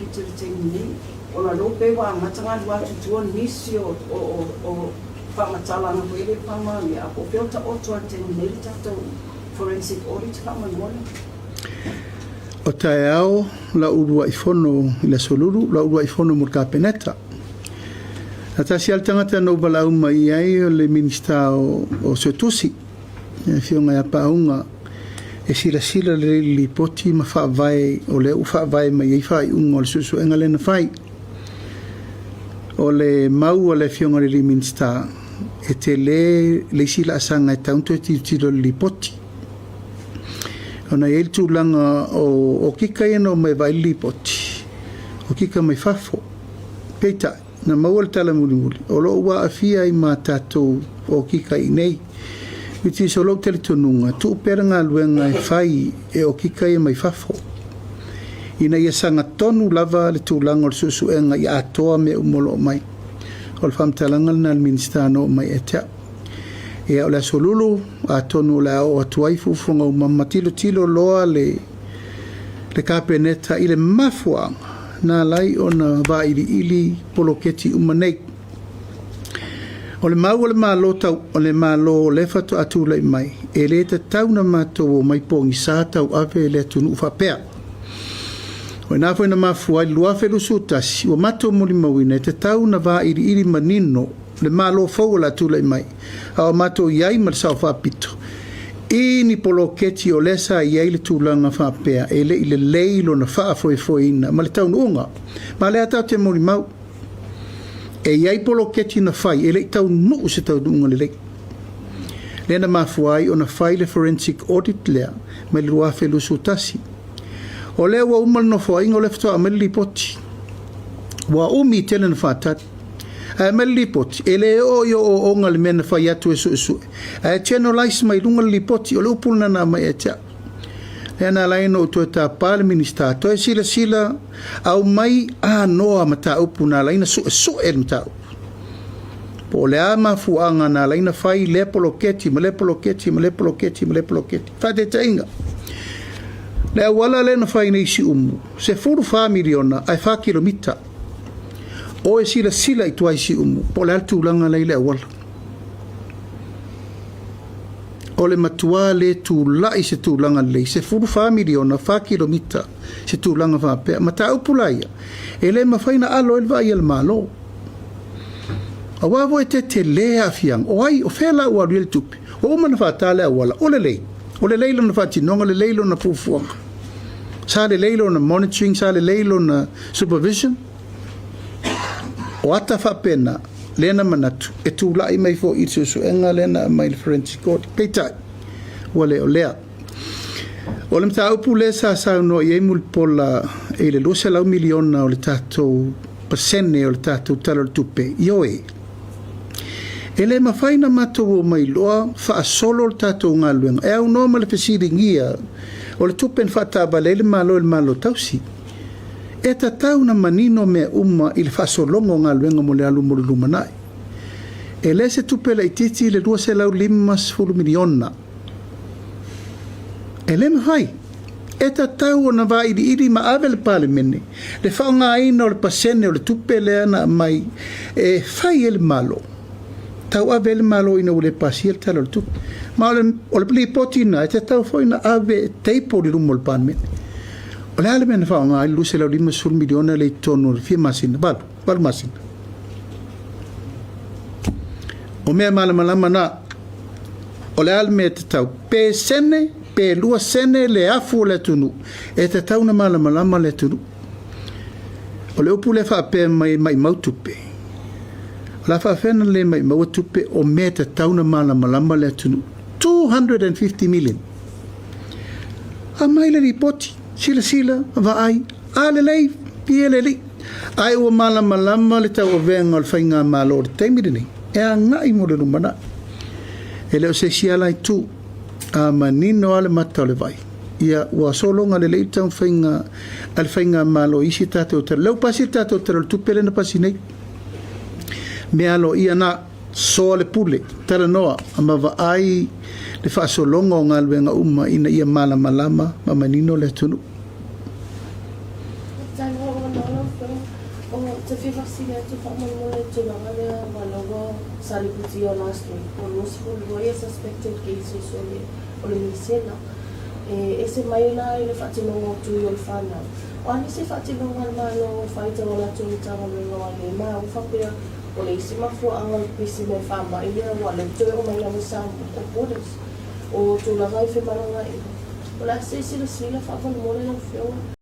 audit i le taimi nei, ona o lea ua pei ua amata ona alu atu i tua nisi o faamatalaga foi e le faamaonia, a po o fea o taoto ai i le taimi nei le tatou forensic audit faamolemole? O taeao lau uluai fono i le Aso Lulu, lau uluai fono mo le Kapeneta. Na tasi lava le tagata na ou valaau mai i ai o le Minisita o Suetusi, le Afioga ia Paauga, e silasila lelei i le lipoti ma faavae o lea ua faavae mai ai faaiuga o le suesuega lea na fai. O le mau a le Afioga i le alii Minisita, e tele le isi laasaga e tatau ona toe tilotilo i le lipoti. Ona e i ai le tulaga o okika ia na omai e vaai le lipoti, o okika mai fafo. Peitai, na maua le tala mulimuli, o lo o ua aafia ai ma tatou okika i inei. Which is o lou talitonuga, tuu pea le galuega e fai e okika ia mai fafo, ina ia sagatonu lava le tulaga o le suesuega ia atoa mea uma o lo o mai. O le faamatalaga lena a le Minisita na oo mai ia te au. Ia, o le Aso Lulu, atonu o le a oo atu ai fuafuaga uma ma tilotilo loa le le Kapeneta i le mafuaaga na ala ai ona vailiili poloketi uma nei. O le mau a le Malo tau, o le Malo o lea faatoa tulai mai, e le tatau ona matou omai pogisa tauave le atunuu faapea. O i ina foi na mafua ai le 2021, ua matou molimauina e tatau ona vailiili manino le Malo fou o le a tulai mai, a o matou i ai ma le sao faapito i ni poloketi o lea sa i ai le tulaga faapea e le i lelei lona faafoefoeina ma le taunuuga. Ma o lea tatou te molimau, e i ai poloketi na fai e le i taunuu se taunuuga lelei. Lea na mafua ai ona fai le forensic audit lea mai le 2021. O lea ua uma le nofoaiga o lea faatoa aumai le lipoti. Ua umi tele na faatali. Ae aumai le lipoti, e le oo i ooooga le mea na fai atu e suesue, ae generalise mai luga le lipoti, o le upu lena na aumai ia te au. Lea na ala ai ona ou toe tapa le Minisita, toe silasila, aumai anoa mataupu na ala ai ona suesue le mataupu. Po o le a mafuaaga na ala ai ona fai lea poloketi ma lea poloketi ma lea poloketi ma lea poloketi. Faataitaiga, le auala lea na fai nei i Siumu, 14 miliona ae 4 kilomita. O e silasila i tua i Siumu, po o le a le tulaga la i le auala. O le matua le tulai se tulaga lelei, 14 miliona, 4 kilomita, se tulaga faapea. Mataupu la ia, e le mafai ona alo ai le vaai a le Malo. Aua foi e tetele aafiaga. O ai, o fea la ua alu i ai le tupe? Ua uma ona faata le auala, o lelei. O lelei lona faatinoga, lelei lona fuafuaga. Sa lelei lona monitoring, sa lelei lona supervision. O ata faapena, lea na manatu, e tulai mai foi i le suesuega lea na aumai i le Forensic Audit. Peitai, ua le o lea. O le mataupu lea sa saunoa i ai Mulipola i le 200 miliona o le tatou pasene o le tatou Tala o le Tupe, ioe, e le mafai ona matou omai loa faasolo le tatou galuega e aunoa ma le fesiligia o le tupe na faataavale ai le Malo i le Malo Tausi. E tatau ona manino mea uma i le faasologa o galuega mo le alu mo le lumanai. E le se tupe laitiiti le $250 miliona. E le mafai. E tatau ona vailiili ma ave le Palemene le faaaogaina o le pasene o le tupe lea na aumai e fai ai le Malo, tauave ai le Malo ina ua le pasia le Tala o le Tupe. Ma o le, o le lipoti lena e tatau foi ona ave e table i luma o le Palemene. O le a le mea na faaaoga ai le $250 miliona lea i totonu o le fia masina, valu, valu masina? O mea malamalama na. O le a le mea e tatau? Pe sene, pe lua sene le afu o le atunuu, e tatau ona malamalama le atunuu. O le upu lea faapea mai e maimau tupe, o le a faafefea ona le maimaua tupe o mea e tatau ona malamalama le atunuu? 250 million. Aumai le lipoti, silasila, vaai, a lelei, ia le alii. Ae ua malamalama le tauavega o le faigamalo i le taimi lenei e agai mo le lumanai. E le o se isi ala itu, a manino lava le mata o le vai, ia ua sologa lelei le taumafaiga a le faigamalo i isi tatou tala. Lea ua pasi le tatou Tala o le Tupe lea na pasi nei. Mea aloaia na, soa le pule, talanoa ma vaai le faasologa o galuega uma ina ia malamalama ma manino le atunuu. Afioga. Ou te fia faafesili atu faamolemole i le tulaga lea aua o lea ua sa lipotia last week ua 22 ia suspected cases o le o le misela. E ese mai la i le faatinoga o tui o le fanau. O a nisi faatinoga a le Malo o fai tauala atu i Matagaluega o le maua faapea o le isi mafuaaga o le pisi mai faamai lea aua o lea ua toe oo mai lava i Samoa o borders o tulaga i femalagaaiga. O le a se silasila faamolemole lau Afioga?